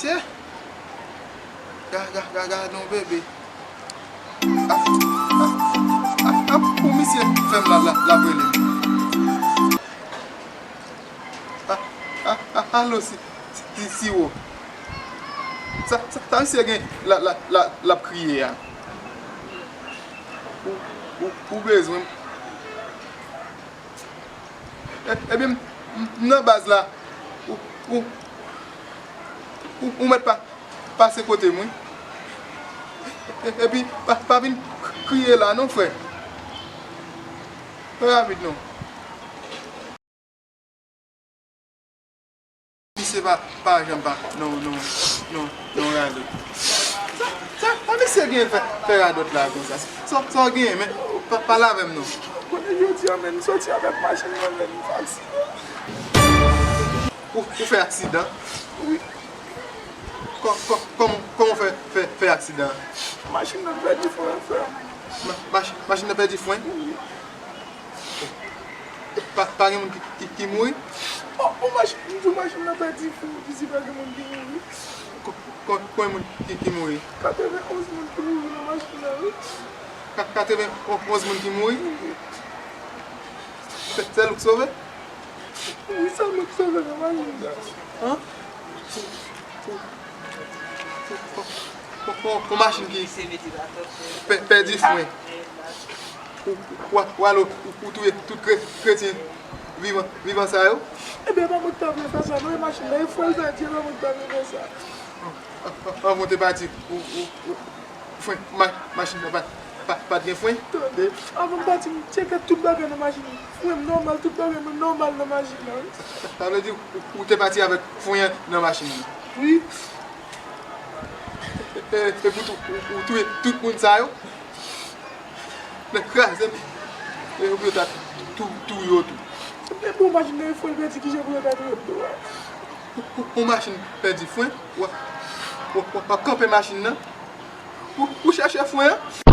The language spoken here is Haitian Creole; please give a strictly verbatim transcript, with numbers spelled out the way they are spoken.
Che! Ga, ga, ga, ga, non, bebe. A, a, a, a, pou misye fè m la, la, la, rele m. A, a, a, alo, si, si, si, wo. Sa, sa, sa misye gen la, la, la, l ap kriye a? Ou, ou, ou bezwen m? E, ebyen, m, m nan baz la. Ou, ou, ou, ou mèt pa, pase kote m, wi. E, epi, pa, pa vin kriye la non, frè. Fè rapid non. Misye pa, pa janm pa, non, non, non, non, rale. Sa, sa, sa misye gen fè, fè radòt la konsa? Sa, sa w gen, men, pa, pale avè m non. Konnen jodi a, men, m soti avèk machin nan, men, m fè aksidan. Ou, ou fè aksidan? Wi. Kò, kò, kòman, kòman w fè, fè, fè aksidan? Machin nan pèdi fren, frè. Ma, mach, machin nan pèdi fren? Wi. Pa, pa gen moun ki, ki, ki mouri? O, o, machin, m di w machin nan pèdi fren, di si pa gen moun ki mouri. Ko, ko, konbyen moun ki, ki mouri? Katrevenonz moun ki mouri nan machin nan, wi. Ka, katrevenonz moun ki mouri? Wi. Sè, sèl ou k sove? Wi, sèl mwen k sove nan machin nan. An? Yon machin ki pè, pèdi fren. Ou, ou, ou al, ou, ou touye tout kre, kretyen vivan, vivan sa yo? Ebyen, e pa mwen ki ta vle fè sa, non, e machin nan, e fren l pèdi, e pa mwen ki ta vle fè sa. Anvan w te pati, ou, ou, ou, fren, ma, machin nan pa, pa, pa t gen fren? Tande, anvan m pati, m tcheke tout bagay nan machin nan. Fren m nòmal, tout bagay mwen nòmal nan machin nan, wi. Sa vle di, ou, ou te pati avèk fren an nan machin nan? Wi. E, e, epi tou, ou, ou touye tout moun sa yo? Nan kraze m, e, ou ta tou, touye yo tou. Ebyen, bon, machin nan, e fren l pèdi, kijan pou yo ta touye m tou a? Ou, ou, ou machin pèdi fren, w ap, w ap, w ap kanpe machin nan. Ou, ou chèche fren an?